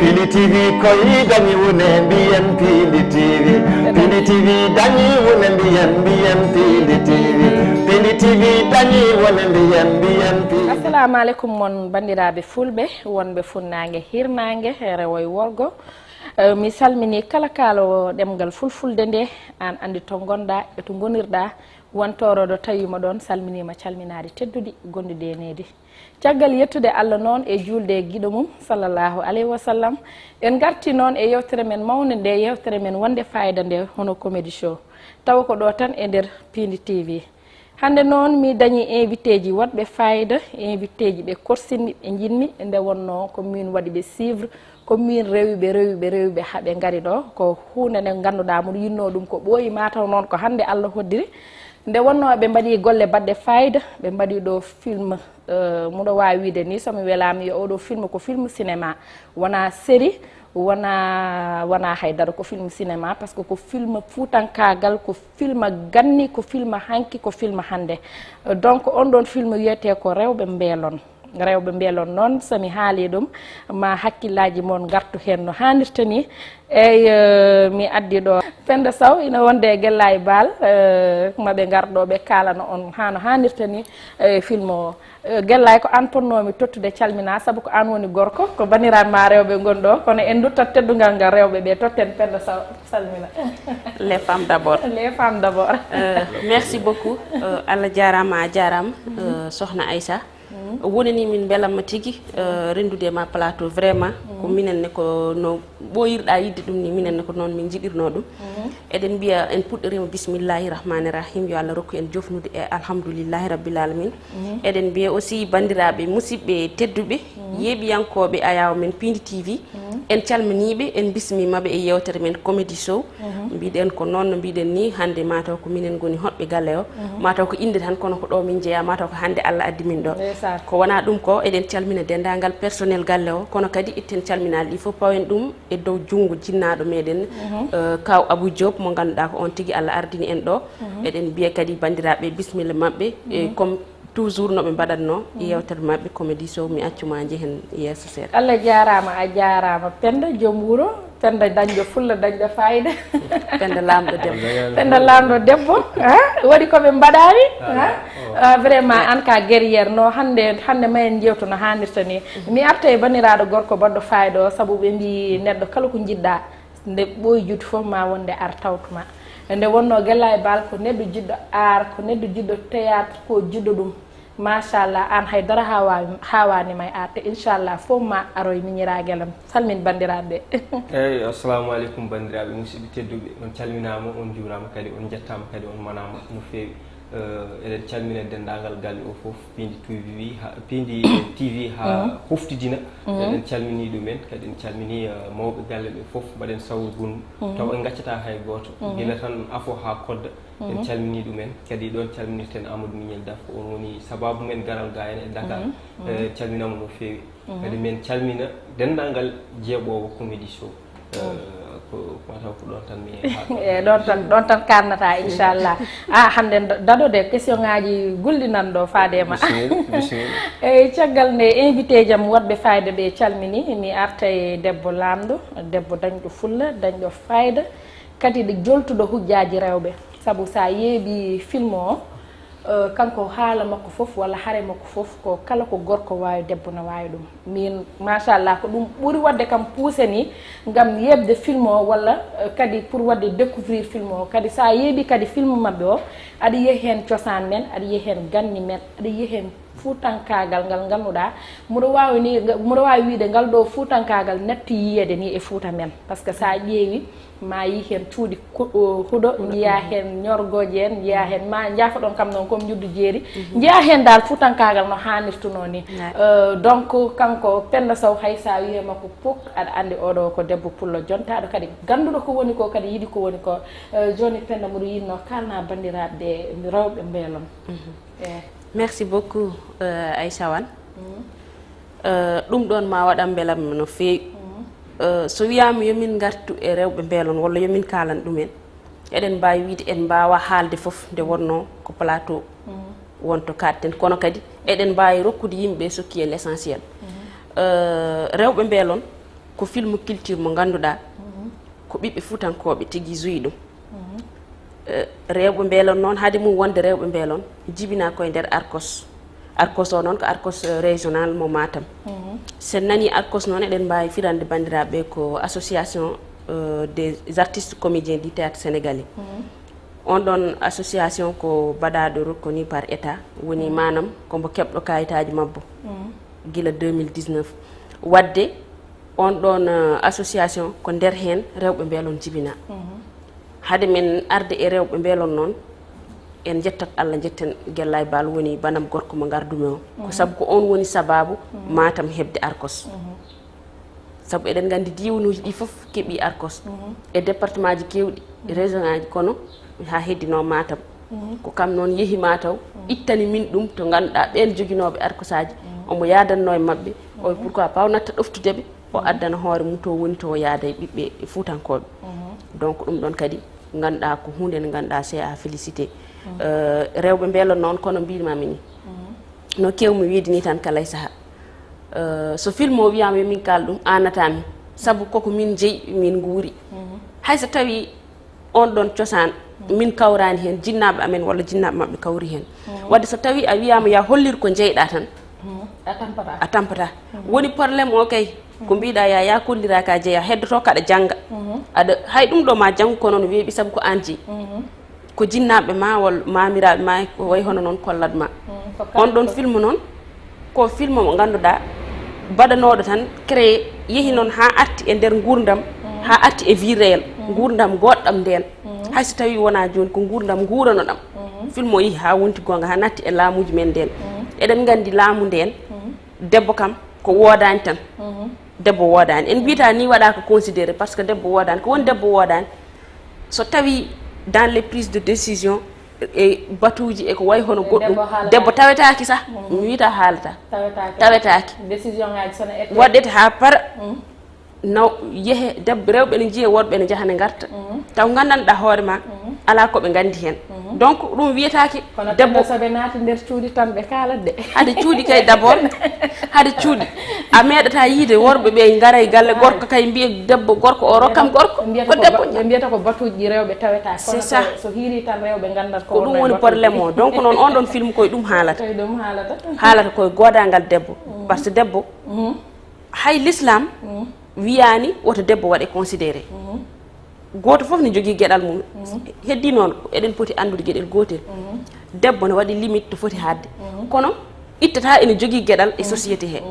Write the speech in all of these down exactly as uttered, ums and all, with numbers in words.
Pindi T V koy dañi wune mbiyen Pindi T V. Pindi T V dañi wune mbiyen mbiyen Pindi T V. Pindi T V dañi wune mbiyen mbiyen Pindi. Assalamu alaikum mon bandiraɓe fulɓe wonɓe funnaange hirnaange rewo e worgo. Eh, mi salmini kala kaalo ɗemngal fulfulde nde an anndi to ngonɗa e to ngonirɗa. Wantoroɗo tawima ɗon salminima calminaade tedduɗi gondude e needi. Caggal yettude Allah noon e juulde e giɗo mum sallallahu alayhi wa sallam, en ngarti noon e yewtere men mawnde nde, yewtere men wonde fayida nde, hono Comedy Show, tawa ko ɗo tan e nder Pindi T V. Hannde noon mi dañi invité ji woɗɓe fayida, invité ji ɓe korsinmi, ɓe njiɗmi, nde wonno ko min waɗi ɓe suivre, ko min rewi ɓe, rewi ɓe, rewi ɓe haa ɓe ngari ɗo. Ko huunde nde ngannduɗaa mboɗo yiɗno ɗum ko ɓooyi, mataw noon ko hannde Allah hoddiri. Nde wonno ɓe mbaɗi golle baɗɗe fayida, ɓe mbaɗi ɗo film, eh, mboɗo waawi wiide ni, so mi welaama, yo oɗo film ko film cinéma, wona série, wona, wona haydara, ko film cinéma, parce que ko film fuutankaagal, ko film ganni, ko film hanki, ko film hannde. Eh, donc on ɗon film wiyetee ko Rewɓe Mbeelon. Rewɓe Mbeelon noon, so mi haali ɗum, ma hakkillaaji mon ngartu heen no haanirta ni. Eyi, eh, mi addi ɗo Penda Sow, ina wonde e Gellay Baal, eh, ma ɓe ngar ɗo, ɓe kaalana on haa no haanirta ni, eh, film o. Eh, Gellay, ko aan potnoomi tottude calmina, sabu ko aan woni gorko, ko banndiraaɓe ma rewɓe ngon ɗo, kono en nduttat teddungal ngal rewɓe ɓe, totten Penda Sow, salmina. Les femmes d'abord. Les femmes d'abord. Euh, merci beaucoup. Euh, Allah jaaraama, a jaaraama, euh, Sohna Aïssa. Wonani min mbelamma tigi, eh, renndude e ma plateau. Vraiment, ko minen ne, ko no ɓooyirɗa yiɗde ɗum ni, minen ne ko noon min njiɗirno ɗum. Eɗen mbiya en puɗɗorima bismillahi rahmani rahim, yo Allah rokku en jofnude e alhamdulillahi rabbil alamin. Eɗen mbiya aussi banndiraaɓe musidɓe tedduɓe, yeeɓiyankooɓe ayaawo men Pindi T V, en calminiiɓe, en bismimaɓe e yewtere men Comedy Show. Mbiɗen ko noon no mbiɗen ni, hannde mataw ko minen ngoni hoɗɓe galle o, mataw ko innde tan, kono ko ɗo min jeeya, mataw ko hannde Allah addi min ɗo. Ndeysaan. Ko wona ɗum ko, eɗen calmina denndaangal personnel galle o, kono kadi itten calminaali ɗi fof, pawen ɗum e dow junngo jinnaaɗo meɗen, eh, kaw Abou Diop, mo ngannduɗaa ko on tigi Allah ardini en ɗo. Eɗen mbiya kadi banndiraaɓe bismilla maɓɓe, e comme toujours no ɓe mbaɗatno yewtere maɓɓe Comedy Show, mi accuma njehen yeeso seeɗa. Allah jaaraama, a jaaraama Penda, joom wuro, Penda dañɗo fulla, dañɗo fayida. Penda laamɗo debbo. Penda laamɗo debbo, ha? Waɗi ko ɓe mbaɗaani, ha? Ah, vraiment, an ka guerrière no, hannde, hannde ma en njewtu no haanirta ni. Mi arta e banndiraaɗo gorko baɗɗo fayida o, sabu ɓe mbi neɗɗo kala ko njiɗɗa, nde ɓooyi juuti fof ma wonde ar tawtuma. Nde wonno Gellay Baal ko neɗɗo jiɗɗo art, ko neɗɗo jiɗɗo théâtre, ko jiɗɗo ɗum. Machallah, aan hay dara haawa-, haawaani ma e art. Te inchallah, fof ma aroy miñiraagelam. Salmin banndiraaɓe ɓe. Eeyi, assalamu aleykum banndiraaɓe musidɓe tedduɓe. On calminaama, on njuuraama kadi, on njettaama kadi, on manaama no feewi. Eh, eɗen calmina denndaangal galle o fof, Pindi T V ha, Pindi T V ha huftidina. Eɗen calmini ɗumen, kadi en calmini, eh, mawɓe galle ɓe fof, mbaɗen sawru gunnu. Taw en ngaccataa hay gooto. Gila tan afo haa kodda, en calmini ɗumen. Kadi ɗon calminirten Amadou Mignel Daf, ko on woni sababu men garal ga en e Dakar. Eh, calminama no feewi. Kadi men calmina denndaangal jeeɓoowo Comedy Show. Eh, ko, ko mataw ko ɗon tan mi e ɗon tan, ɗon tan karnata, inchallah. Ah, hannde da-, daɗo de, question ngaji gulɗi nan ɗo faade ma. Bisimilla, bisimilla. Eyyi, caggal nde invité jam waɗɓe fayida ɓe calmini, mi arta e debbo laamɗo, debbo dañɗo fulla, dañɗo fayida, kadi ɗo joltuɗo hujjaji rewɓe. Sabu sa yeeɓi film o, eh, kanko haala makko fof walla hare makko fof ko kala ko gorko waawi, debbo no waawi ɗum. Min, machallah, ko ɗum ɓuri waɗde kam poussé ni ngam yeeɓde film o walla, eh, kadi pour waɗde découvrir film o. Kadi sa yeeɓi kadi film maɓɓe o, aɗa yiya heen cosaan men, aɗa yiya heen ganni men, aɗa yiya heen fuutankaagal ngal ngannduɗaa, mboɗo waawi ni, mboɗo waawi wiide ngal ɗo fuutankaagal natti yiyeede ni e Fuuta men. Par ce que sa ƴeewi, ma yi heen cuuɗi ku-, o, huɗo, njiya heen ñorgooje en, njiya heen, ma njaafoɗon kam noon comme njuddu jeeri. Njiya heen dal fuutankaagal no haanirtunoo ni. Eh, donc kanko Penda Sow, hay sa wiyema ko pok, aɗa anndi oɗo ko debbo pullo jontaaɗo kadi gannduɗo ko woni ko, kadi yiɗi ko woni ko. Eh, jooni Penda, mboɗo yiɗno kaalna banndiraaɓe rewɓe Mbeelon. Eh. Merci beaucoup, eh, Aïssa Wane. Eh, ɗum ɗon ma waɗan mbelam no feewi. Eh, so wiyaama yo min ngartu e rewɓe Mbeelon walla yo min kaalan ɗumen, eɗen mbaawi wiide en mbaawa haalde fof nde wonnoo ko plateau wonto kaaɗten, kono kadi eɗen mbaawi rokkude yimɓe ce qui est l'essentiel. Eh, rewɓe Mbeelon, Ko film culture mo ngannduɗaa ko ɓiɓɓe fuutankooɓe tigi joyi ɗum. Eh, rewɓe mbeelon noon, haade mum wonde rewɓe mbeelon, jibinaa koye nder Arcos. Arcos o noon ko Arcos, eh, régional mo Matam. So en nanii Arcos noon, eɗen mbaawi firande banndiraaɓe ko association, eh, des artistes comédiens du théâtre sénégalais. On ɗon association ko baɗaaɗo reconnu par état, woni maanam ko mbo keɓɗo kayitaaji mabbo gila deux mille dix-neuf. Wadde on ɗon, eh, association ko nder heen rewɓe mbeelon jibinaa. Hade men arde e rewɓe mbeelon noon, en njettat Allah, njetten Gellaay Baal woni banam gorko mo ngardumi o. Ko sabu ko on woni sabaabu Matam heɓde Arcos. Sabu eɗen nganndi diiwanuuji ɗi fof keɓii Arcos. E département ji keewɗi, e région ŋaaji, kono haa heddino Matam. Ko kam noon yehi ma taw, ittani min ɗum to ngannduɗaa ɓeen joginooɓe Arcos aji, omo yaadanno e maɓɓe, o pourquoi pas o natta ɗoftude ɓe, o addana hoore mum to woni to, o yaada e ɓiɓɓe fuutankooɓe. Donc ɗum ɗon kadi ngannduɗaa ko huunde nde ngannduɗaa c'est à féliciter. Euh, rewɓe mbeelon noon kono mbiɗmami ni. No keewmi wiide ni tan kala e saha. Euh, so film o wiyama yo min kaal ɗum, aanatami. Sabu koko min jeyi, min nguuri. Hay so tawi on ɗon cosaan, min kawrani heen, jinnaaɓe amen walla jinnaaɓe maɓɓe kawri heen. Wadde so tawi a wiyama ya hollir ko jeyɗa tan, a tampata. Woni problème o kay, ko mbiɗa ya, ya kollira ka jeeya, heddoto kaɗa jannga. Aɗa, hay ɗum ɗo ma janngu kono no weeɓi sabu ko an jeyi. Ko jinnaaɓe ma walla maamiraaɓe ma, ko way hono noon kollat ma. On ɗon film noon, ko film mo ngannduɗaa baɗanooɗo tan créé, yehi noon haa arti e nder nguurndam, haa arti e vie réel, nguurndam goɗɗam ndeen. Hay so tawii wonaa jooni ko nguurndam nguuranoɗam. Film o yehi haa wonti goonga, haa natti e laamuuji men ndeen. Eɗen nganndi laamu ndeen, debbo kam ko woodaani tan. Debbo woodaani. En mbiyata ni waɗa ko considéré par ce que debbo woodaani. Ko woni debbo woodaani? So tawi dans les prises de décision e batuuji e ko way hono goɗɗum, debbo tawetaaki sah, mi wiyata haalata. Tawetaaki. Décision ngaji sono ette. Waɗete haa para, naw, yehe, debbo, rewɓe ne njiya, worɓe ne njaha ne ngarta. Taw nganndanɗaa hoore ma, alaa ko ɓe nganndi heen. Donc ɗum wiyetaake. Kono debbo, so ɓe naati nder cuuɗi tan ɓe kaalat de. Hade cuuɗi kay d'abord, hade cuuɗi. A meeɗata yiide worɓe ɓe ngara e galle gorko kay mbiya debbo, gorko o rokkam gorko. Ko debbo. Ɓe mbiyata ko batuuji ɗi rewɓe tawetaake. C'est ça. So hiiri tan rewɓe nganndat ko ɗum woni problème o. Donc noon on ɗon film koye ɗum haalata. Koye ɗum haalata. Haalata koye goodaangal debbo. Par ce que debbo, hay l'islam wiyaani woto debbo waɗe considéré. Gooto fof ne jogii geɗal mum. Heddi noon, eɗen poti anndude geɗel gootel. Debbo ne waɗi limite to foti haadde. Kono ittata ene jogii geɗal e société he.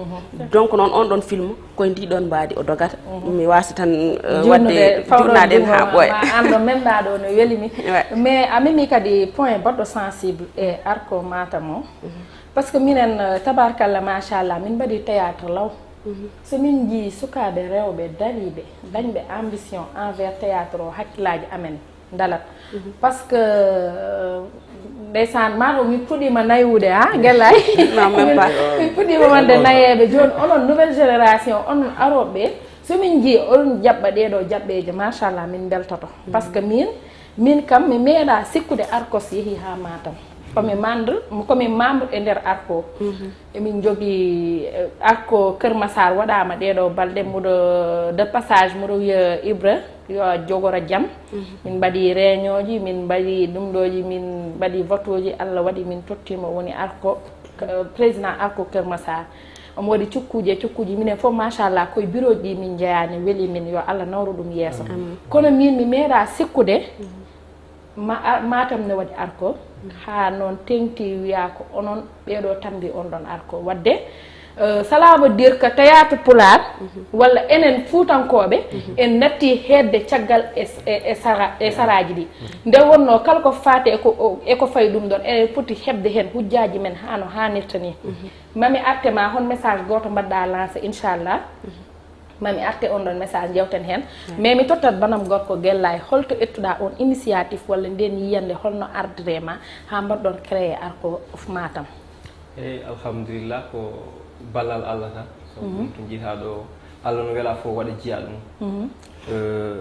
Donc noon on ɗon film koye ndi ɗon mbaadi o dogata. Mi waasi tan, eh, waɗde jurnaade en haa ɓooya. An ɗo memɗa ɗo no welimi. Mais a memi kadi point baɗɗo sensible e Arcos Matam o. Par ce que minen, eh, tabarkalla machallah, min mbaɗi théâtre law. So min njii sukaaɓe rewɓe dariiɓe, dañɓe ambition envers théâtre o, hakkillaaji amen ndalat. Par ce que, euh, ndeysaan, maa ɗo min puɗɗiima naywude, ha, Gellaay? Non, même pas. Min puɗɗiima wonde nayeeɓe. Jooni, onon nouvelle génération, onon arooɓe ɓe, so min njii oɗon jaɓɓa ɗee ɗo jaɓɓeeje, machallah, min mbeltoto. Par ce que min, min kam, mi meeɗaa sikkude Arcos yehi haa Matam. Ko mi membre, ko mi membre e nder Arcos. Emin njogii, eh, Arcos Kër Massar waɗaama ɗee ɗo balɗe, mboɗo de passage, mboɗo wiya Ibra yo a jogoro jam. Min mbaɗi réunion ji, min mbaɗi ɗum ɗooji, min mbaɗi vote uji, Allah waɗi min tottiima o woni Arcos, eh, président Arcos Kër Massar. Omo waɗi cukkuuji e cukkuuji, minen fof machallah koye bureau ji min njeyaa, ne weli min, yo Allah nawru ɗum yeeso. Kono min mi meeɗaa sikkude ma, a, Matam ne waɗi Arcos, haa noon teŋti wiyaa ko onon ɓee ɗo tambi on ɗon Arcos. Waɗde, euh, cela veut dire que théâtre pulaar walla enen fuutankooɓe en natti heedde caggal e, e, e sara-, e saraaji ɗi. Nde wonnoo kala ko faati e ko, o, e ko fayi ɗum ɗon, eɗen poti heɓde heen hujjaaji men haa no haanirta nii. Mami arte ma hol message gooto mbaɗɗa lancé, inchallah. Mami arte on ɗon message, jewten heen. Mais mi tottat banam gorko Gellaay, holto ettuɗa on initiative walla nden yiyannde, holno ardire ma haa mbaɗɗon créé Arcos of Matam? Eyi, alhamdulillah, ko ballal Allah tan. Sabu ɗum to njiitaa ɗo, Allah no wela fof waɗa jiya ɗum. Euh,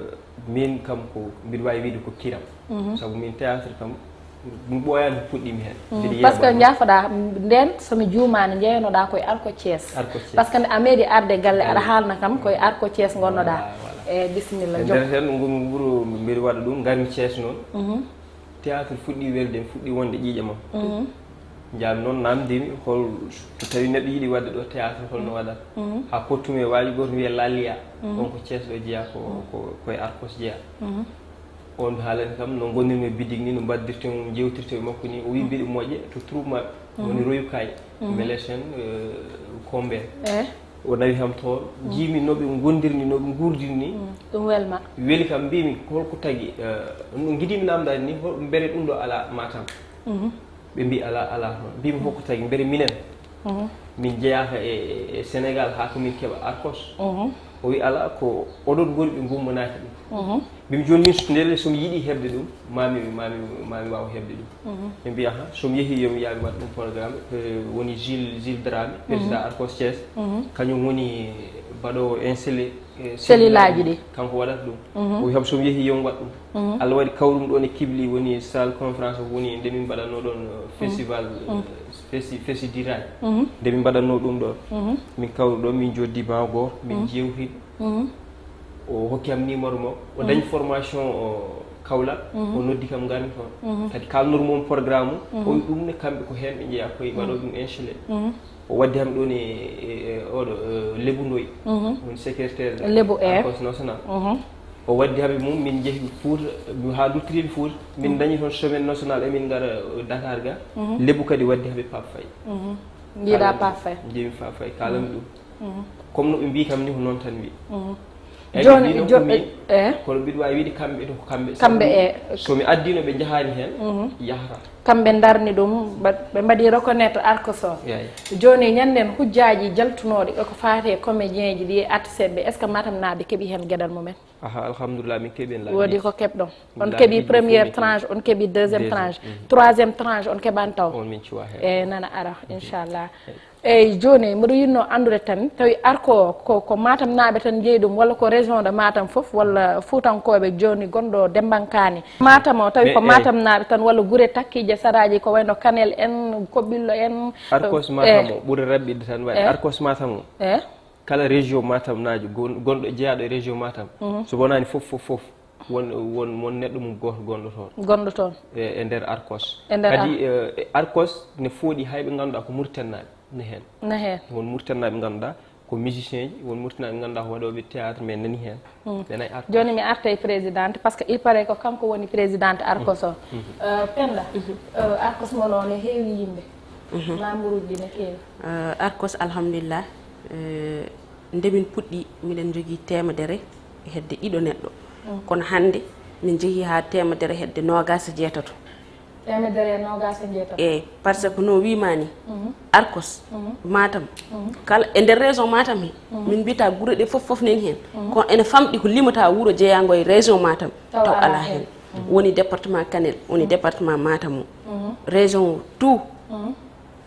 min kam ko, mbiɗa waawi wiide ko kiram. Sabu min théâtre kam, Mi ɓooyaani ko puɗɗiimi heen. Mbiɗa yiya Parce que baɗɗo. Njaafoɗaa, ndeen, so mi juumaani, njeyanoɗaa koye Arko Thiès. Arko Thiès. Parce que nde a meeɗi arde galle, aɗa Galle. Haalna kam koye Arko Thiès ngonnoɗaa. Voilà, voilà. E bisimilla, E jokko. Nder heen, ngu-, ngu-, wuro mbiɗa waɗa ɗum, ngarmi Thiès noon. Mhm. Théâtre fuɗɗi welde, fuɗɗi wonde ƴiiƴam am. Mhm. Njaami noon, naamndiimi, hol, so tawi neɗɗo yiɗi waɗde ɗo théâtre, holno waɗata? Mhm. Haa pottumi e waaju gooto, wiyee Laliya. Mhm. On ko Thiès ɗo jeyaa, ko, ko, ko e Arcos jeyaa. Mhm. On haalani kam no ngonirmi e bidig ni, no mbaɗdirten, njeewtirten e makko ni. O wi mbiɗa moƴƴa to troupe maɓɓe, woni royukaay. Mbele sen, eh, kombe. Eh. O nawi kam toon, njiimi no ɓe ngondirni, no ɓe nguurdirni. Mm, ɗum welma. Weli kam, mbiimi, "Holko tagi, eh, no ngiɗimi naamndaade ni, hol, mbele ɗum ɗo alaa Matam?" Mhm. Ɓe mbi, "Alaa, alaa toon." Mbiimi, "Holko tagi, mbele minen min njeyaaka e, e, e Sénégal haa ko min keɓa Arcos?" Mhm. O wi, "Alaa, ko oɗon ngoni ɓe ngummanaaki ɗum." Mhm. Mbimi, "Jooni min, so, ndelle so mi yiɗi heɓde ɗum, mami, mami, mami waaw heɓde ɗum." Mhm. Ɓe mbi, "Aha, so mi yehii, yo mi, yaa mi waɗ ɗum programme." Eh, woni Gilles, Gilles Dramé, président Arcos Thiès. Mhm. Kañum woni mbaɗoowo installé, eh, Cellule aji ɗi. Kanko waɗata ɗum. Mhm. O wi, "Kam so mi yehii, yo mi waɗ ɗum." Mhm. Allah waɗi kawrum ɗoon e Kibli, woni salle conférence, woni nde min mbaɗatnoo ɗoon, eh, festival, eh, festi-, festidiraaji. Mhm. Nde min mbaɗatnoo ɗum ɗoon. Mhm. Min kawru ɗoon, min njoddi maa gooto, min njeewti. Mhm. O hokki am numéro makko, o dañi formation o Kaolack, o noddi kam, ngarmi toon. Mhm. Kadi kaalnormi on programme o, o wi ɗum ne kamɓe ko heen ɓe njeyaa koye waɗooɓe ɗum installé. Mhm. O waddi kam ɗoon e, e, e oɗo, e, Lebu Ndoy, woni secrétaire Lebu, eh. Arcos National. Mhm. O waddi kam e mum, min njehi Fuuta, haa nduttiriimi Fuuta, min dañi toon semaine nationale, emin ngara, e, Dakar ga. Mhm. Lebu kadi waddi kam e Pape Faye. Mhm. Njiiɗaa Pape Faye? Njiimi Pape Faye, kaalami ɗum. Mhm. Comme no ɓe mbii kam ni, ko noon tan mbii. Mhm. Eyi, jooni, mbii noon jo-, ko min, eh? Kono mbiɗa waawi wiide kamɓe to, ko kamɓe. Kamɓe, sabu e so mi addiino ɓe njahaani heen, yahata. Kamɓe ndarni ɗum, mba-, ɓe mbaɗi reconnaître Arcos o. Eyi. Jooni, ñannden hujjaaji jaltunooɗi ko faati e comédien ji ɗi e artiste ɓe, est-ce que Matamnaaɓe keɓi heen geɗal mumen? Aha, alhamdulillah, min keɓi heen laabi ɗiɗi. Woodi ko keɓɗon. On keɓi première tranche, on keɓi deuxième tranche, troisième tranche, on keɓaani taw. On min cuwa heen. E nana ara, inchallah. Eyi. Eyi, jooni, mboɗo yiɗnoo anndude tan, tawi Arcos ko, ko Matamnaaɓe tan njeyi ɗum, walla ko région de Matam fof, walla Fuutankooɓe jooni gonɗo Dembankaani? Matam o, tawi ko Matamnaaɓe tan, walla gure takkiije saraaji, ko wayno Kanel en, Koɓillo en? Arcos Matam o ɓuri raɓɓiɗde tan waɗi. Arcos Matam o. Eyi. Kala région Matamnaajo gon-, gonɗo, jeyaaɗo e région Matam, so wonaani fof, fof, fof, won, won, won neɗɗo mum gooto gonɗo toon. Gonɗo toon. E, e nder Arcos. E nder Kadi, Ar- e, e Arcos ne fooɗi hay ɓe ngannduɗaa ko Mauritanie naaɓe ne heen. Ne heen. Won Mauritanie naaɓe ngannduɗaa ko musicien ji, won Mauritanie naaɓe ngannduɗaa ko waɗooɓe théâtre, mais nani heen. Mm. Ɓe nayi Arcos. Jooni mi arta e présidente, parce que il paraît ko kanko woni présidente Arcos o. Mhm. Euh, Penda, euh, Arcos mon o ne heewi yimɓe. Mhm. Membre uji ne keewi. Euh, Arcos, alhamdulillah, euh, nde min puɗɗi, miɗen njogii teemedere e hedde ɗiɗo neɗɗo. Mm. Kono hannde, min njehii haa teemedere hedde noogaas e jeetato. Teemedere e noogaas e jeetato. Eyi, parce que no wiimaa ni, mhm, Arcos, mhm, Matam, mhm, kala e nder région Matam he, mhm, min mbiyata gure ɗe fof, fof nani heen. Mhm. Kono ene famɗi ko limata wuro jeyaango e région Matam, taw alaa heen. Mhm. Woni département Kanel, woni, mhm, département Matam o. Mhm. Région o tout. Mhm.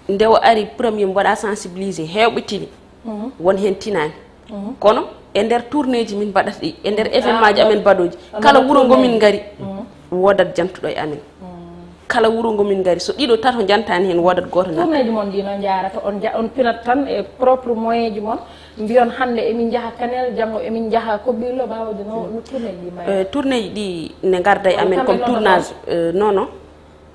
Nde o ari premier, mbaɗa sensibilisé, heewɓe tini. Mhm. Won heen tinaani. Mhm. Kono e nder tournée ji min mbaɗata ɗi, e nder événement ji amen mbaɗooji, kala wuro ngo min ngari, mhm, woodat jantuɗo e amen. Mhm. Kala wuro ngo min ngari, so ɗiɗo, tato njantaani heen, woodat gooto nattuɗo. Tournée ji mon ɗi no njaarata? On nja-, on pinat tan e propre moyen ji mon, mbiyon hannde emin njaha Kanel, janngo emin njaha Koɓillo, baawde no, no tournée ji ɗi mbayata? Eh, tournée ji ɗi ne ngarda e amen comme tournage, eh, non, non.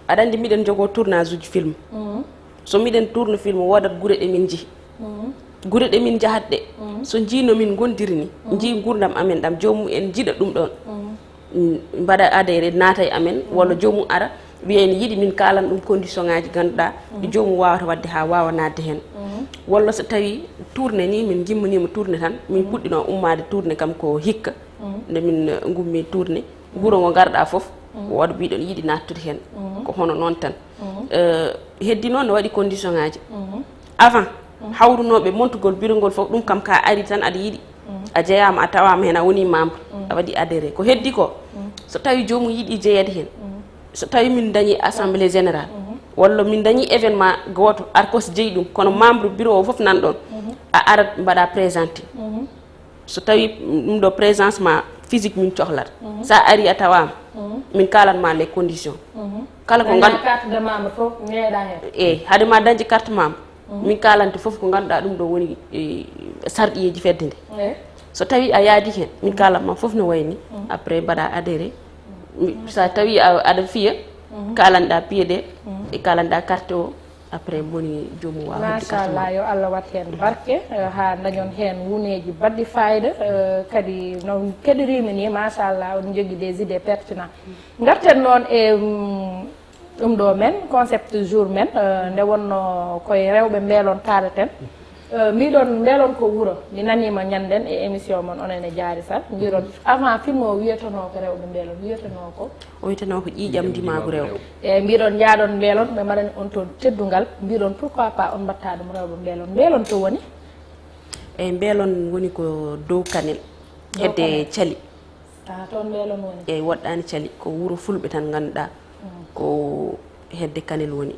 Aɗa anndi miɗen njogoo tournage uji film. Mhm. So miɗen tourne film, woodat gure ɗe min njehi. Mhm. Gure ɗe min njahat ɗe, mhm, so njii no min ngondiri ni, mhm, njii nguurndam amen ɗam, joomum en njiɗa ɗum ɗoon. Mhm. Mm, mbaɗa adhéré, naata e amen, mhm, walla joomum ara, wiya ene yiɗi min kaalan ɗum condition ŋaaji ngannduɗaa ɗi, mhm, joomum waawata waɗde haa waawa naatde heen. Mhm. Walla so tawii tourne ni, min ngimmaniima tourne tan, min, mhm, puɗɗinoo ummaade tourne kam ko hikka. Mhm. Nde min, eh, ngummi tourne, wuro ngo ngarɗaa fof, mhm, wooda mbiɗon yiɗi naattude heen. Mhm. Ko hono noon tan. Mhm. Eh, heddi noon ne waɗi condition ŋaaji. Mhm. Avant, mhm, hawrunooɓe montugol biro ngol fof, ɗum kam ka ari tan aɗa yiɗi. Mhm. A jeyaama, a tawaama heen, a woni membre, mhm, a waɗi adhéré. Ko heddi ko, mhm, so tawii joomum yiɗi jeyeede heen, mhm, so tawii min dañi assemblée générale, mhm, walla min dañi événement gooto, Arcos jeyi ɗum, kono membre bureau o fof nan ɗoon, mhm, a arat mbaɗa présenté. Mhm. So tawii ɗum ɗo présence ma physique min cohlata. So a ari a tawaama, min kaalan ma les conditions. Kala ko Daña ngan carte de membre fof, meeɗa heen. Eeyi, hade ma dañde carte membre, min kaalante fof ko ngannduɗaa ɗum ɗo woni, e, sarɗiyeeji fedde nde. Eeyi. So tawi a yaadi heen, min kaalan ma fof no wayni. Après mbaɗa adhéré. Mi- so tawi a- aɗa fiya, kaalanɗa piye ɗe, e kaalanɗa carte o. Après moni joomum wawa hodde carte Machallah, yo Allah wat heen barke, eh, haa dañon heen wuneeji baɗɗi fayida, eh, kadi no keɗiriimi ni, machallah, on jogii des idées pertinent. Ngarten noon e, mm, ɗum ɗo men concept jour men, eh, nde wonno koye rewɓe mbeelon kaalaten. Eh, mbiɗon mbeelon ko wuro, mi naniima ñanden e émission mon, onon e Diary Sall, mbiɗon avant film o wiyetenoo ko rewɓe mbeelon, wiyetenoo ko? O wiyetenoo ko ƴiiƴam ndimaagu rewɓe. Eeyi, mbiɗon njaaɗon mbeelon, ɓe mbaɗani on toon teddungal, mbiɗon pourquoi pas on mbaɗta ɗum rewɓe mbeelon. Mbeelon to woni? Eeyi, mbeelon woni ko dow Kanel, hedde Cali. Ah, toon mbeelon woni? Eeyi, woɗɗaani Cali, ko wuro fulɓe tan ngannduɗaa ko hedde Kanel woni.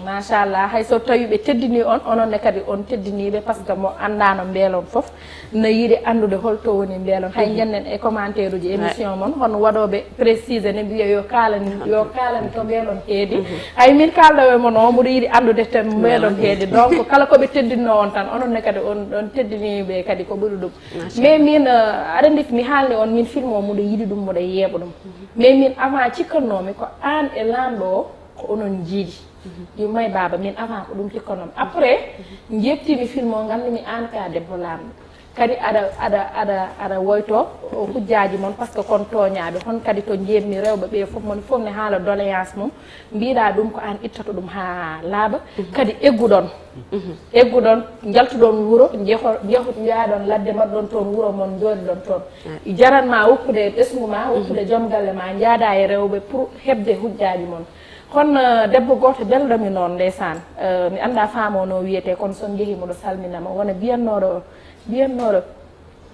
Machallah, hay so tawi ɓe teddini on, onon ne kadi on teddiniiɓe, par ce que mo anndaano mbeelon fof na yiɗi anndude holto woni mbeelon. Hay njennen e commentaire uji émission mon, hono waɗooɓe précisé ne mbiya yo kaalani, yo kaalani to mbeelon heedi. Hay min kaalɗo e mon o, mboɗo yiɗi anndude to mbeelon heedi. Donc kala ko ɓe teddinno on tan, onon ne kadi on ɗon teddiniiɓe kadi ko ɓuri ɗum. Mais min, eh, aɗa anndi mi haalni on, min film o mboɗo yiɗi ɗum, mboɗo yeeɓa ɗum. Mais min avant cikkannoomi ko aan e laamɗo o ko onon njiidi. Yummay baaba, min avant ko ɗum cikkanoomi. Après njettimi film o, nganndu mi aan ka debbo laamɗo. Kadi aɗa aɗa aɗa aɗa woyto hujjaaji mon, par ce que kon tooñaaɓe. Hon kadi to njeemmi rewɓe ɓe fof, moni fof ne haala doléance mum, mbiɗa ɗum ko aan ittata ɗum haa laaɓa. Kadi egguɗon, egguɗon, njaltuɗon wuro, njeho njeho njahaɗon ladde, mbaɗɗon toon wuro mon, njooɗiɗon toon. Jaran ma woppude ɓesngu ma, woppude joom galle ma, njaada e rewɓe pour heɓde hujjaaji mon. Kono, eh, debbo gooto belɗo mi noon, ndeysaan. Eh, mi anndaa faam o no wiyetee, kono so on njehii, mboɗo salmina mo. Wona mbiyannooɗo, mbiyannooɗo,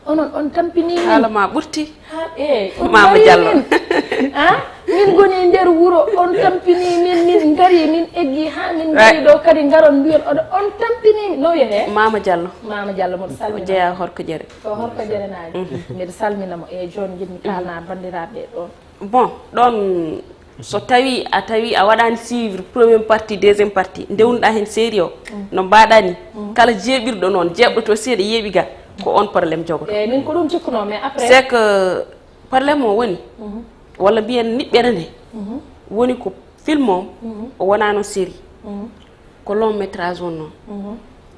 onon, on tampinii min. Haala ma ɓurti. Ha, eey, on Maama mbarii Jallo. Min. Ah, min ngoni e nder wuro, on tampinii min, min ngarii, min eggii haa min ngarii ɗo kadi, ngaron mbiyon, oɗo, on tampinii min. No wiyetee? Maama Jallo. Maama Jallo, mboɗo salmina mo. O jeyaa Horko Jere. Ko Horko Jerenaaji. Mbiɗo salmina mo. Eey, jooni njiɗmi kaalna banndiraaɓe ɓe ɗoon. Bon, ɗoon so tawi a tawi a waɗaani suivre première partie, deuxième partie, ndewnuɗaa heen série o, no mbaɗaa ni, kala jeeɓirɗo noon, jeeɓɗo to seeɗa yeeɓi ga, ko oon problème jogoto. Eey, min ko ɗum cikkunoo, mais après c'est que problème o woni, walla mbiyen niɓɓere nde, woni ko film o, o wonaano série. Ko long métrage wonnoo.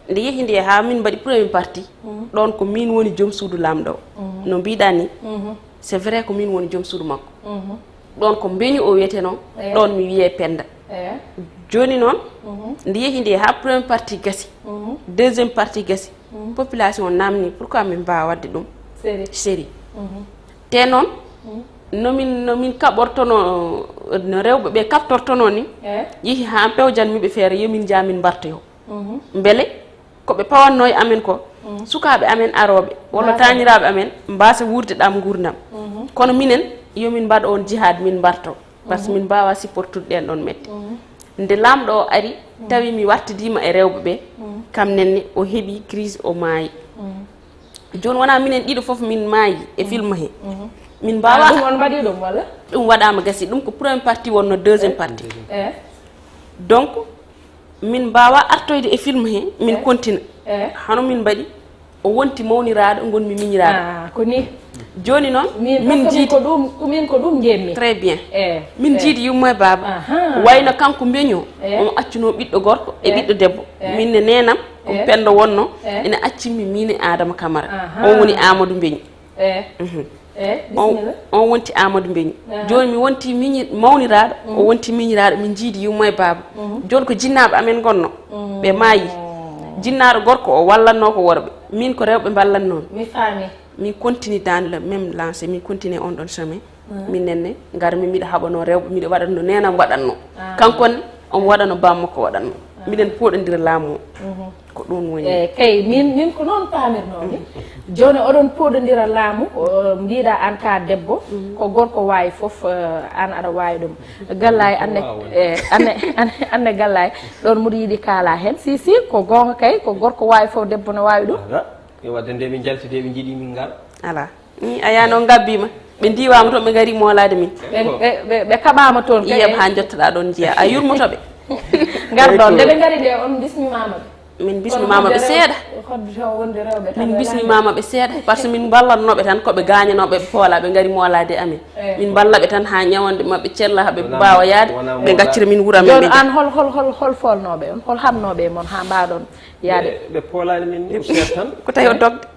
Nde yehi nde haa min mbaɗi premier partie, ɗoon ko miin woni joom suudu laamɗo o. No mbiɗaa ni, c'est vrai ko miin woni joom suudu makko. Ɗoon ko Mbeñu o wiyetenoo, ɗoon mi wiyee Pennda. Jooni noon, nde yehi nde haa premier partie gasi, deuxième partie gasi, population o naamnii pourquoi min mbaawaa waɗde ɗum série. Te noon, no min, no min kaɓortonoo, no rewɓe ɓe kaɓtortonoo ni, yehi haa pewjanmi ɓe feere, yo min njah min mbartoyo. Mbele ko ɓe pawatnoo e amen ko, sukaaɓe amen arooɓe, walla taaniraaɓe amen, mbaasa wuurde ɗam nguurndam. Kono minen, yo min mbaɗ oon jihaad, min mbarto. Par ce que min mbaawaa supportude ɗeen ɗoon mette. Nde laamɗo o ari, tawi mi wartidiima e rewɓe ɓe, kam nenne o heɓi crise, o maayi. Jooni wonaa minen ɗiɗo fof min maayi e film he. Min mbaawaa. Ɗum on mbaɗi ɗum walla? Ɗum waɗaama gasi. Ɗum ko premier partie wonnoo, deuxième partie. Donc min mbaawaa artoyde e film he, min kontina. Hano min mbaɗi, o wonti mawniraaɗo, ngonmi miñiraaɗo. Ah, ko nii. Jooni noon, min, min jiidi ko ɗum, min ko ɗum njeemmi. Très bien. Min jiidi yumma e baaba. Wayno kanko Mbeñu o, omo accunoo ɓiɗɗo gorko e ɓiɗɗo debbo. Min ne neenam, ko Pennda wonnoo, ene accimmi miin e Adama Kamara. On woni Amadou Mbeñu. Eey. Eey, bisimilla. On wonti Amadou Mbeñu. Jooni mi wonti miñi-, mawniraaɗo, o wonti miñiraaɗo, min njiidi yumma e baaba. Jooni ko jinnaaɓe amen ngonnoo, ɓe maayi. Jinnaaɗo gorko o wallannoo ko worɓe, min ko rewɓe mballannoo mi. Mi faami. Min continue dans le même lancée, min continue on ɗon chemin. Min nenne, ngarmi, miɗo haɓanoo rewɓe, miɗo waɗatno neenam waɗatnoo. Kanko ne, omo waɗano bammakko waɗatnoo. Miɗen pooɗondira laamu o. Ko ɗum woni. Eey, kay, min, min ko noon paamirnoomi. Jooni oɗon pooɗondira laamu, o, mbiɗa aan ka debbo, ko gorko waawi fof, eh, aan aɗa waawi ɗum. Gallay, aan ne, eh, aan ne, aan ne, aan ne Gallay, ɗoon mboɗo yiɗi kaala heen. Si, si, ko goonga kay, ko gorko waawi fof, debbo ne waawi ɗum. Ala, yo waɗde nde ɓe njalti, nde ɓe njiɗi min ngal. Ala. A yaano ngabbiima, ɓe ndiiwaama toon, ɓe ngari moolaade min. Ɓe kaɓaama toon kay. Yiyam haa njottoɗaa ɗoon njiya a yurmoto ɓe. Ngarɗon nde ɓe ngari nde, on bismimaama ɓe? Min bismimaama ɓe seeɗa. Min bismimaama ɓe seeɗa, par ce que min mballatnooɓe tan ko ɓe gaañanooɓe, ɓe poola, ɓe ngari moolaade amin. Min mballa ɓe tan haa ñawande maɓɓe cella, haa ɓe mbaawa yaade, ɓe ngaccira min wuro amen. Jooni an, hol hol hol hol foolnooɓe on, hol haɓnooɓe e mon haa mbaaɗon yaade? Ɓe poolaani min ni, seeɗa tan. Ko tawi o dogde.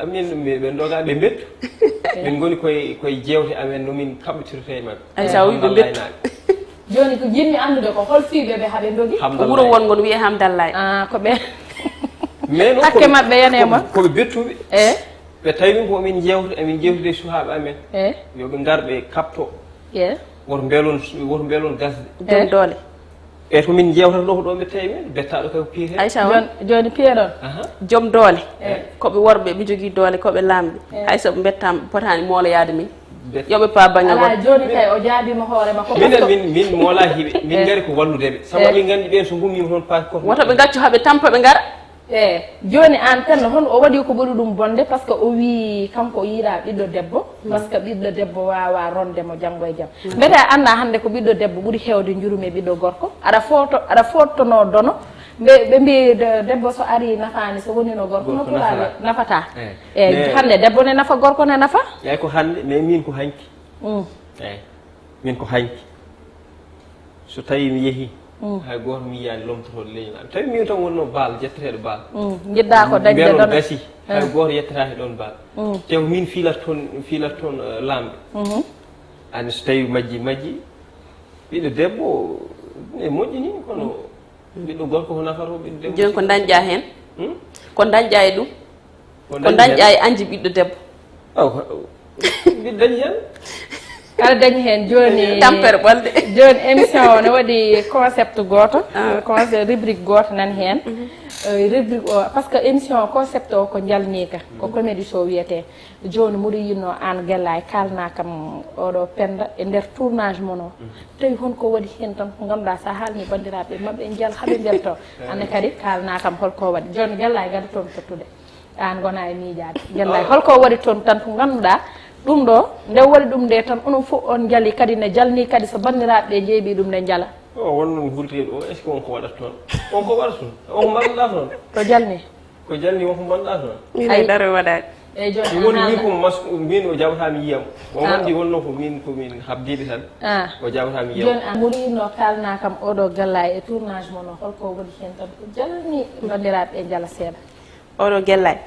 Min ɓe ndoga ɓe mbettu. Min ngoni koye koye jeewte amen no min kaɓɓitirta e maɓɓe. Ay, sa wi ɓe mbettu. Jooni ko jiɗmi anndude ko hol fii ɓe ɓe haɓe ndogi? Wuro won ngon wiyee Hamdallaay. Ah, ko ɓe. Mais non, hakke maɓɓe yane ma. Ko ɓe bettuɓe. Eh. Ɓe tawi min ko min jeewte, emin jeewtude e suhaaɓe amen. Eh. Yo ɓe ngar ɓe kaɓto. Eh. Woto mbelon, woto mbelon gasde. Joom doole. E to min jeewtata ɗo ko ɗo ɓe tawi min, bettaɗo kay ko piye heen. Aysa on. Jooni piye ɗon. Aha. Joom doole. Eh. Ko ɓe worɓe, ɓe jogii doole, ko ɓe laamɓe. Eh. Hay so ɓe mbettaama, ɓe potaani mooloyaade min. Yo ɓe paa baŋŋe. Alaa, goɗɗo. Jooni kay o jaabiima hoore makko. Minen min min moolaa hiɓe, min ngari ko wallude ɓe. Sabu min nganndi ɓeen so ngummiima toon paaki koto. Woto ɓe ngaccu haa ɓe tampa ɓe ngara. E jooni aan tan, hono o waɗi ko ɓuri ɗum bonde, par ce que o wii kanko o yiɗaa ɓiɗɗo debbo, par ce que ɓiɗɗo debbo waawaa ronde mo janngo e jam. Mbete a anndaa hannde ko ɓiɗɗo debbo ɓuri heewde njurum e ɓiɗɗo gorko? Aɗa footo, aɗa foottonoo dono, ɓe ɓe mbii de- debbo so arii nafaani, so wonino gorko no pulaar nafataa. Eeyi, hannde debbo ne nafa, gorko ne nafa. Eeyi, ko hannde, mais min ko hanki. Eeyi. Min ko hanki. So tawii mi yehii, hay gooto mi yiyaani lomtotooɗo leñol am. Tawi miin tan wonnoo baal, jetteteeɗo baal. Njiɗɗaa ko dañde dono. Mbelon gasii, hay gooto yettataake ɗoon baal. Te ko miin fiilata toon, fiilata toon, eh, laamɓe. Ani so tawii majji, majji, ɓiɗɗo debbo ne moƴƴi nii, kono ɓiɗɗo gorko ko nafata o ɓiɗɗo debbo. Jooni ko dañƴaa heen? Hmm? Ko dañƴaa e ɗum? Ko dañƴaa e anji ɓiɗɗo debbo? Aw, mbiɗa dañi heen. Aɗa dañi heen jooni. Tampere ɓolde. Jooni émission o ne waɗi concept gooto, concept, rubrique gooto nan heen. Eh, rubrique o, par ce que émission o, concept o ko njalniika, ko comédie show wiyetee. Jooni mboɗo yiɗnoo aan Gellaay kaalnaa kam oɗo Penda e nder tournage mon o. Tawi hon ko waɗi heen tan ko ngannduɗaa so a haalnii banndiraaɓe maɓɓe njal haa ɓe mbeltoo. Aan ne kadi kaalnaa kam hol ko waɗi. Jooni Gellaay, gado toon tottude. Aan ngonaa e miijaade. Gellaay, hol ko waɗi toon tan ko ngannduɗaa ɗum ɗo, nde waɗi ɗum nde tan, onon fof on njali kadi ne jalnii kadi so banndiraaɓe ɓe njeeɓii ɗum ne njala? O won noon hulteeɗo o, est-ce que on ko waɗata toon? On ko waɗata toon? On ko mbaɗanɗaa toon? Ko jalnii. Ko jalnii on ko mbaɗanɗaa toon? Min ay dara waɗaani. Eeyi, jooni mi woni min ko mas-, min o jaɓataa mi yiyam. O wonde wonno ko min, ko min habdiiɓe tan. O jaɓataa mi yiyam. Jooni a mboɗo yiɗnoo kaalnaa kam oɗo Gellaay e tournage mon o, hol ko waɗi heen tan ko jalnii banndiraaɓe ɓe njala seeɗa? Oɗo Gellaay.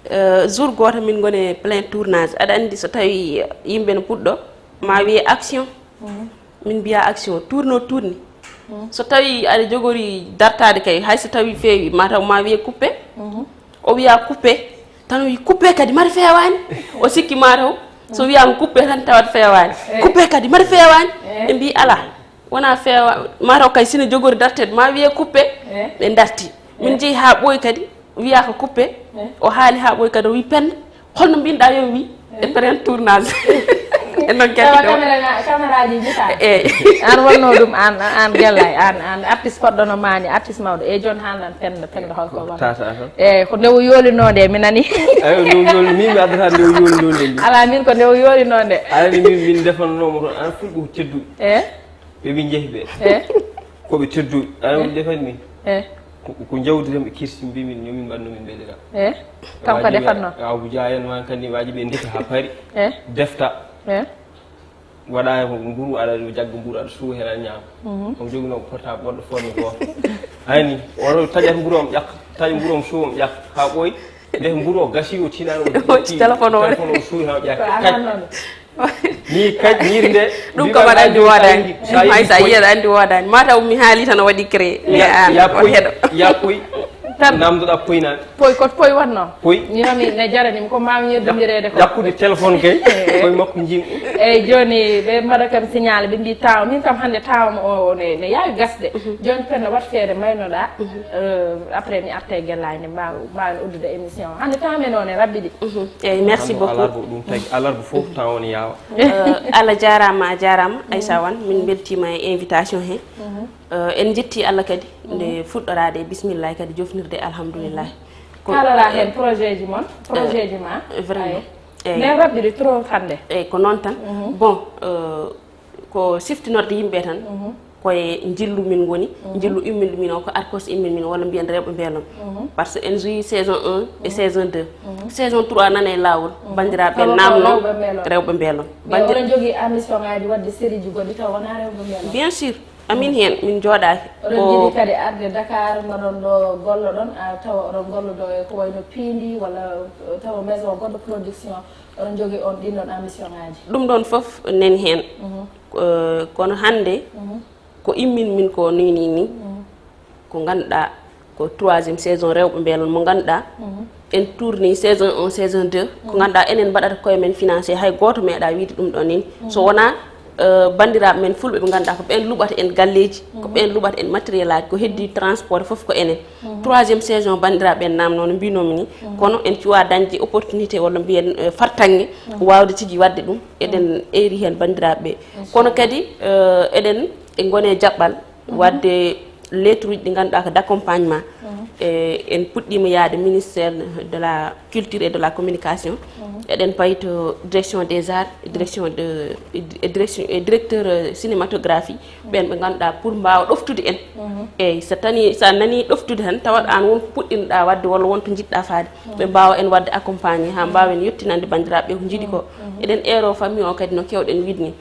Eh, jour gooto min ngoni plein tournage. Aɗa anndi so tawii yimɓe no puɗɗo, ma wiye action. Min mbiya action, tourno tourni. So tawii aɗa jogori dartaade kay, hay so tawii feewi, ma taw ma wiye coupé. O wiya coupé, tan o wi coupé kadi mari feewaani. O sikki ma taw, so wiyaama coupé tan tawat feewaani. Coupé kadi mari feewaani. Ɓe mbi alaa. Wonaa feewa, mataw kay sina jogori darteede, ma wiyee coupé, ɓe darti. Min njehi haa ɓooyi kadi, wiyaa ko coupé, o haali haa ɓooyi kadi, o wi Penda, holno mbinɗaa yo mi wi? E pren tournage. E noon kadi ɗo. Caméra, caméra ji njitaa. Eeyi. Aan wonnoo ɗum, aan, aan Gellaay, aan, aan artiste poɗɗo no maani, artiste mawɗo. E jooni haalan Penda, Penda holko won? Tata tan. Eeyi, ko nde o yoolinoo nde, mi nani. Eeyi, nde o yooli, min mi addata nde o yoolinoo nde. Alaa, min ko nde o yoolinoo nde. Alaa, min, min ndefannoo mo toon, aan fulɓe ko tedduɓe. Eeyi. Ɓe min njehi ɓe. Eh? Ko ɓe tedduɓe. Aɗa woni defani min. Eh? Ko, ko jawdi tan ɓe kirsi mbi min, yo min mbaɗ no min mbeɗira. Eh? Kanko defannoo? Abu Jaa en wan kandi waaji ɓe ndeka haa pari. Eh? Defta. Eh? Waɗa he ko mburu, aɗa jagga mburu, aɗa suwa heen, aɗa ñaama. Mhm. Omo joginoo ko portable goɗɗo forme gooto. Ayni, oto taƴat mburu am ƴakka, taƴa mburu am suwa am ƴakka, haa ɓooyi. Nde mburu o gasi, o tinaani, o ƴetti téléphone o. Téléphone o suwi haa o ƴakka. Ko aan noon. Ni kadi ñiiri nde. Ɗum kam aɗa anndi woodaani. Hay so a yii aɗa anndi woodaani. Mataw mi haali tan o waɗi créé. Mais aan o heɗo. Ya poy. Tan. Namdoɗaa poy naan. Poy, ko poy wonnoo? Poy. Ni noon mi ne jarani mi ko maa mi yeddondireede ko. Ƴakkude téléphone kay. Poy makko njiimi. Eeyi, jooni ɓe mbaɗa kam signal, ɓe mbii taawa. Min kam hannde taawa am o, o ne, ne yaawi gasde. Mhm. Jooni Penda, wat feere mbaynoɗaa. Mhm. Euh, après mi arta e Gellaay nde mbaaw-, mbaawen uddude émission. Hannde temps men o ne raɓɓiɗi. Mhm. Eeyi, merci beaucoup. Alarba ɗum tagi, alarba fof temps o ne yaawa. Euh, Allah jaaraama, a jaaraama, Aïssa Wane. Min mbeltiima e invitation he. Mhm. Euh, en njetti Allah kadi, nde fuɗɗoraade e bismillahi kadi jofnirde alhamdulillahi. Ko, kaalora heen projet ji mon, projet ji ma? Euh, vraiment. Ayo. Eyi. Nden raɓɓiɗi trop hannde. Eyi, ko noon tan. Bon, euh, ko siftinorde yimɓe tan, koye njillu min ngoni, njillu imminɗo min o, ko Arcos immin min, walla mbiyen rewɓe mbeelon. Par ce que en joui saison un e saison deux. Saison trois nana e laawol, banndiraaɓe tawa ko namno rewɓe mbeelon. Rewɓe mbeelon. Mais oɗon jogii ambition ngaaji waɗde série ji goɗɗi taw wonaa rewɓe mbeelon? Bien sûr. Amin heen, min njooɗaaki. Oɗon njiɗi kadi arde Dakar, mbaɗon ɗo golloɗon, a tawa oɗon gollodo e ko wayno piindi, walla, eh, tawa maison goɗɗo production, oɗon njogii on ɗin ɗon ambition ngaaji? Ɗum ɗon fof nani heen. Eh, kono hannde, ko immin min ko nii, nii, nii, ko ngannduɗaa ko troisième saison rewɓe mbeelon mo ngannduɗaa en tourni saison un, saison deux, ko ngannduɗaa enen mbaɗata koye men financé, hay gooto meeɗa wiide ɗum ɗon nin. So wonaa, eh, banndiraaɓe men fulɓe ɓe ngannduɗaa ko ɓeen luɓata en galleeji, ko ɓeen luɓata en matériel aji, ko heddi transport fof ko enen. Troisième saison banndiraaɓe en namno no mbinomi ni, kono en cuwa dañde opportunité walla mbiyen, eh, fartaŋŋe waawde tigi waɗde ɗum. Eɗen eeri heen banndiraaɓe ɓe. Kono kadi, eh, eɗen e ngone jaɓɓal waɗde lettre uji ɗi ngannduɗaa ko d'accompagnement. E, en puɗɗiima yaade ministère de la culture et de la communication. Eɗen payi to direction des arts, direction de, e direction, e directeur, euh, cinématographie, ɓeen ɓe ngannduɗaa pour mbaawa ɗoftude en. Eyi, so tani, so a nani ɗoftude tan, tawat aan won ko puɗɗinoɗaa waɗde walla won to njiɗɗaa faade, ɓe mbaawa en waɗde accompagné haa mbaawen yettinande banndiraaɓe ɓe ko njiɗi ko. Eɗen eero famille o kadi no keewɗen wiide ni.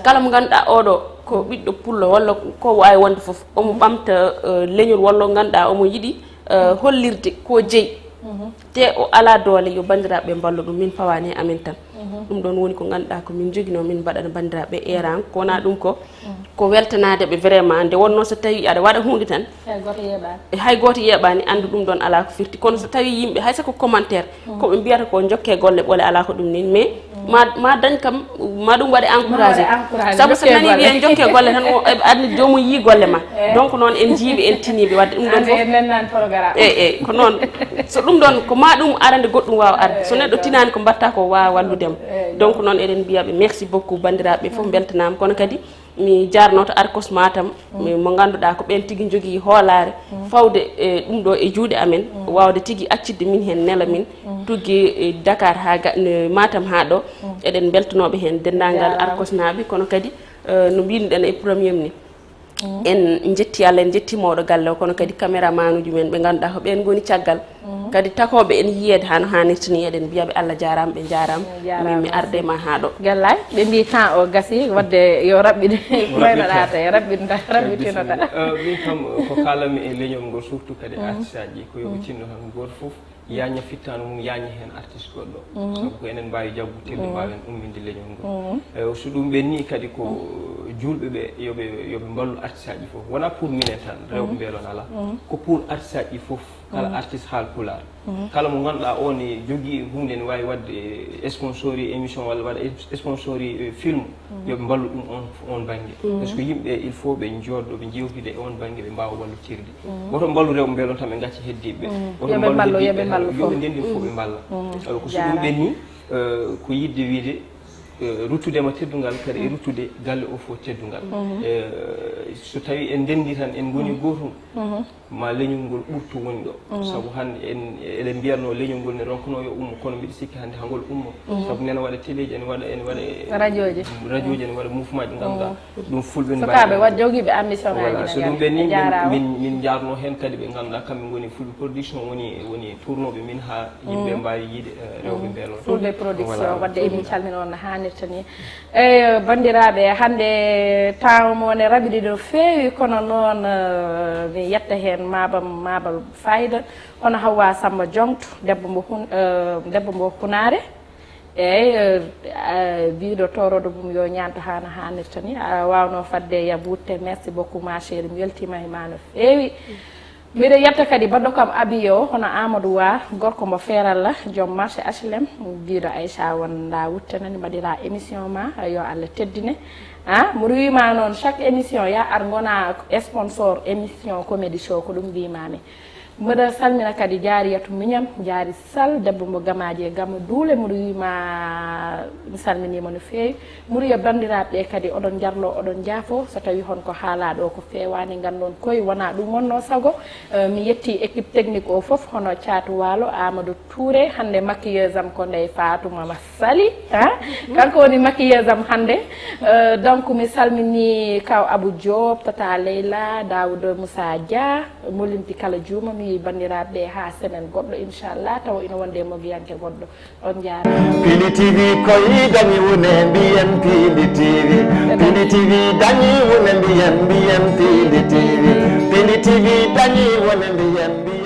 Kala mo ngannduɗaa oɗo ko ɓiɗɗo pullo walla ko waawi wonde fof, omo ɓamta, eh, leñol walla ngannduɗaa omo yiɗi, eh, hollirde ko jeyi. Te o alaa doole, yo banndiraaɓe ɓe mballo ɗum, min pawaani e amen tan. Ɗum ɗon woni ko ngannduɗaa ko min njoginoo, min mbaɗana banndiraaɓe ɓe eeraango. Ko wonaa ɗum ko, ko weltanaade ɓe vraiment. Nde wonnoo so tawii aɗa waɗa huunde tan, hay gooto yeeɓaani, anndu ɗum ɗon alaa ko firti. Kono so tawii yimɓe, hay so ko commentaire, ko ɓe mbiyata ko, "Njokkee golle ɓoole," alaa ko ɗum nin. Mais ma, ma dañ kam, ma ɗum waɗe encouragé. Sabu so nani wiye, "Njokkee golle," tan o, e, adni joomum yii golle ma. Donc noon en njiiɓe, en tiniiɓe waɗde ɗum ɗon fof. Eyi, eyi, ko noon. So ɗum ɗon, ko ma ɗum arande goɗɗum waawa arde. So neɗɗo tinaani ko mbaɗta ko, waawa wallude mo. Donc noon eɗen mbiya ɓe merci beaucoup, banndiraaɓe ɓe fof mbeltanaama. Kono kadi mi jaarnoto Arcos Matam, mi, mo ngannduɗaa ko ɓeen tigi njogii hoolaare fawde e ɗum ɗo e juuɗe amen, waawde tigi accitde min heen, nela min tuggi e Dakar haa ga, ne Matam haa ɗo. Eɗen mbeltanooɓe heen denndaangal Arcosnaaɓe, kono kadi, eh, no mbiynuɗen e premier ni, en njetti Allah, en njetti mawɗo galle o, kono kadi caméraman uji men ɓe ngannduɗaa ko ɓeen ngoni caggal. Kadi takooɓe en yiyeede haa no haanirta ni, eɗen mbiya ɓe Allah jaaraama, ɓe njaaraama. Min mi arde ma haa ɗo. Gallay, ɓe mbi temps o gasi, wadde yo raɓɓiɗe ko waynoɗa ta, raɓɓinta, raɓɓitinota. Eh, min kam, ko kaalanmi e leñol ngol, surtout kadi artiste aji, ko yo ɓe tinno tan gooto fof yaaña fittaandu mum, yaaña heen artiste goɗɗo. Sabu ko enen mbaawi jaggutirde, mbaawen umminde leñol ngol. Eh, so ɗum ɓenni kadi ko juulɓe ɓe, yo ɓe, yo ɓe mballu artiste aji fof. Wonaa pour minen tan, rewɓe mbeelon alaa. Ko pour artiste aji fof. Kala artiste haal pulaar. Kala mo ngannduɗaa o ne jogii huunde, ne waawi waɗde sponsori émission walla waɗa sponsori, eh, film, yo ɓe mballu ɗum on, on bannge. Parce que yimɓe, il faut ɓe njooɗo, ɓe njewtida e on bannge, ɓe mbaawa wallitirde. Woto mballu rewɓe mbeelon tan ɓe ngacca heddiiɓe ɓe. Woto mballu heddiiɓe ɓe tan, yo ɓe ndenndin fof ɓe mballa. Alors ko so ɗum ɓenni, eh, ko yiɗde wiide, eh, ruttude ma teddungal, kadi e ruttude galle o fof teddungal. Eh, so tawii en ndenndi tan, en ngoni gootum, ma leñol ngol ɓurtu woni ɗo. Sabu hannde en, eɗen mbiyatno leñol ngol ne ronkuno yo ummo, kono mbiɗa sikki hannde hangol ummo. Sabu nena waɗa téléji, ene waɗa, ene waɗa e radioji, radioji, ene waɗa mouvement ji ngannduɗaa ɗum fulɓe ne mbawi. Sukaaɓe waɗ jogiiɓe ambition ngaji. Voilà, so ɗum ɓenni, min, min, min njaarno heen kadi ɓe ngannduɗaa kamɓe ngoni Fulɓe Production, woni, woni tournoɓe min haa yimɓe mbaawi yiide, eh, rewɓe mbeelon. Fulɓe Production, waɗde emin calmina on no haanirta ni. Eyi, banndiraaɓe, hannde temps mo ne raɓiɗi no feewi, kono noon, eh, mi yetta heen maabam, maabal fayida, hono Hawwa Samba Joŋto, debbo mbo Hun-, eh, debbo mbo Hunaare. Eyi, eh, eh, biiɗo torodo mum yo ñaanto haa no haanirta ni. A waawno fadde ya wutte. Merci beaucoup, ma chérie. Mi weltiima e ma no feewi. Mbiɗa yetta kadi baɗɗo kam abiye o, hono Amadou Wa, gorko mbo Feeralla, joom marché H L M, biiɗo Aïcha won nda wuttanani mbaɗira émission ma, yo Allah teddine. Ah, mboɗo wiima noon, chaque émission ya ar ngona sponsor émission comédie show, ko ɗum mbimami. Mboɗo salmina kadi Jaariyatu Miñam, Jaari Sall, debbo mbo Gamaji e Gamo Duule, mboɗo wiima Mi salminiima no feewi. Muriya banndiraaɓe ɓe kadi, oɗon njarlo, oɗon njaafo. So tawii hon ko haalaa ɗo ko feewaani, nganndon koye wonaa ɗum wonnoo sago. Eh, mi yetti équipe technique o fof, hono Caatu Waalo, Amadou Touré. Hannde maquilleuse am ko Ndeye Fatou Mama Sali, ha? Kanko woni maquilleuse am hannde. Eh, donc mi salmini kaw Abou Diop, Tata Leyla, Daouda Moussa Dia, Molinti kala juuma. Mi banndiraaɓe ɓe haa semaine goɗɗo, inchallah, tawa ina wonde e mogiyanke goɗɗo. On njaaraama. Pili T V koyi dañi wune mbiyen Pili T V. Pili T V dañi wune mbiyen, mbiyen Pili T V. Pili T V dañi wune mbiyen, mbiyen.